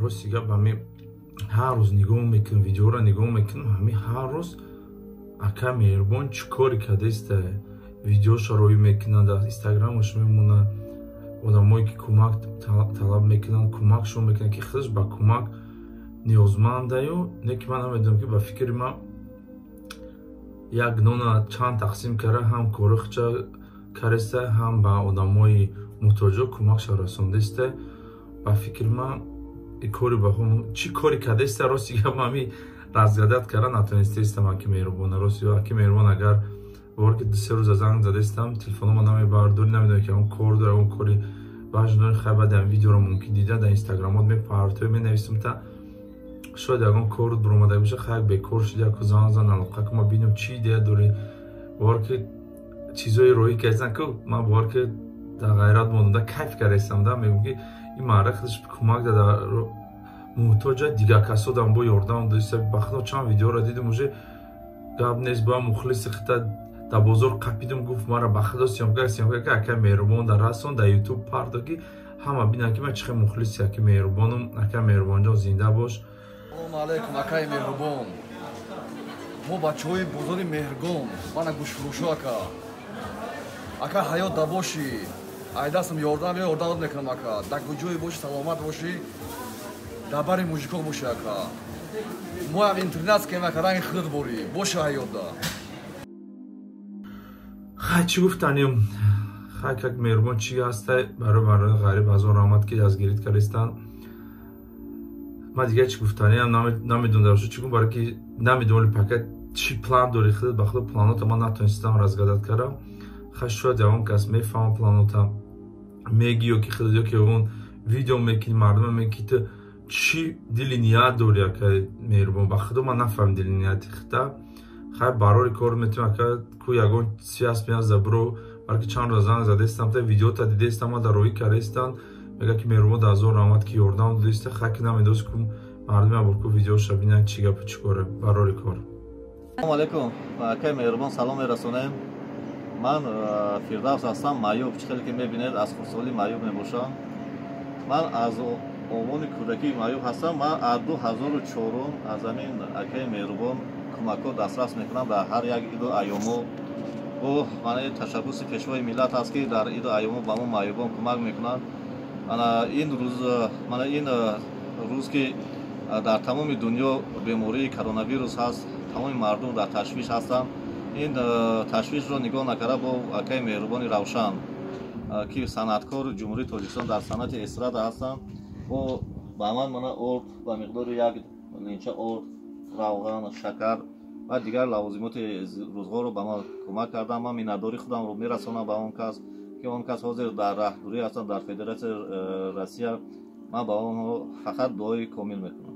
Рости гап, ҳами ҳар рӯз нигоҳ мекунам, видеоро нигоҳ мекунам, ҳами ҳар рӯз ака Меҳрубон чӣ коре кардааста, видеошо роӣ мекунад, дар инстаграмаш мемонад, одамое ки кӯмак талаб мекунанд, кӯмакшон мекунад, ки худаш ба кӯмак ниёзмандаю. Не ки ман намедонам, ки ба фикри ман як нона чанд тақсим карда, ҳам кори худша кареста, ҳам ба одамои муҳтоҷо кӯмакша расондаиста. Ба фикри ман кори чӣ кори кардаиста, рости гап, ҳами разгадать карда натонистаистам аки Меҳрубона. Рости, аки Меҳрубон, агар бовар ки 2-3 рӯза занг задаистам, телефонома намебардорӣ, намедонам ки ягон кор дора, ягон кори важн дори. Хай, баъд ам видеоро мумкин дида, дар инстаграмот мепартои, менависам та, шояд ягон кор буромада боша. Хай, бекор шуд, яку занг зан, алоқа ку, ма бинам чӣ идея дорӣ. Бовар ки чизои роҳӣ кардсан ку, ман бовар ки дар ғайрат мондам, да кайф кардаистам, да мегӯм ки ин марда худаш кӯмак дада муҳтоҷа, дигар касодам бо ёрдам доиста. Ба худо, чанд видеоро дидам, уже гап нест, ба мухлиси хита дар бозор қапидум, гуфт: «Мара ба худо съёмка, съёмка ка, ака Меҳрубон дар расон, дар Ютуб пардо, ки ҳама бинанд, ки ман чӣ хел мухлиси аки Меҳрубонам». Ака Меҳрубонҷон, зинда бош. Салому алайкум, акаи Меҳрубон. Мо бачаҳои бозори Меҳргон, мана гӯшфурӯшо, ака. Ака, ҳаёт да бошӣ, айдастам ёрдам ё ёрдамат мекунам, ака. Дар куҷое бошӣ, саломат бошӣ, дар бари мужико бошӣ, ака. Моям интернатскем, ака, ранги худ борӣ боши ҳаётда. Хай, чӣ гуфтанем? Хай, как Меҳрубон чӣ ҳаста, барои мардони ғариб ҳазор раҳмат, ки дастгирит кардистанд. Ман дигар чӣ гуфтаниам намедонам, дар чӣ гум, барои ки намедонам пока чӣ план дори худат. Ба худо, планота ман натонистам разгадать кардам. Хай, шояд ягон кас мефаҳма планота, меги ё ки худат, ё ки ягон видео мекунӣ, мардума меги, ту чӣ дили ният дори, ака Меҳрубон. Ба худо, ман нафаҳмам дили нияти хита. Хай, барори кор метавонам, ака, ку ягон связь меаз бро, балки чанд рӯз занг задаистам та, видеота дидаистам, ма дар роҳӣ кардаистанд, мега ки Меҳрубон да ҳазор раҳмат, ки ёрдам додаиста. Хай, ки намедост, ку мардуме абор ку видеоша бинанд, чӣ гапу чӣ коре. Барори кор. Салому алайкум, акаи Меҳрубон, салом мерасонем. Ман Фирдавс ҳастам, маъюб. Чӣ хеле ки мебинед, аз хурдсолӣ маъюб мебошам. Ман аз овони кӯдакӣ маъюб ҳастам. Ман аз 2004-ум аз ҳамин акаи Меҳрубон кӯмакҳо дастрас мекунам дар ҳар як иду айёмо. Бо маънаи ташаббуси Пешвои миллат аст, ки дар иду айёмо ба мо маъюбон кӯмак мекунанд. Ана ин рӯз, мана ин рӯз, ки дар тамоми дунё бемории коронавирус ҳаст, тамоми мардум дар ташвиш ҳастанд. Ин ташвишро нигоҳ накарда, бо акаи Меҳрубони Равшан, ки санъаткори Ҷумҳурии Тоҷикистон дар санъати эстрада ҳастанд, бо ба ман мана орд ба миқдори як линча орд, равған, шакар ва дигар лавозимоти рӯзғорро ба ман кӯмак карданд. Ман миннатдории худамро мерасонам ба он кас, ки он кас ҳозир дар раҳдурӣ ҳастанд, дар Федератсияи Россия. Ман ба онҳо фақат дуои комил мекунам.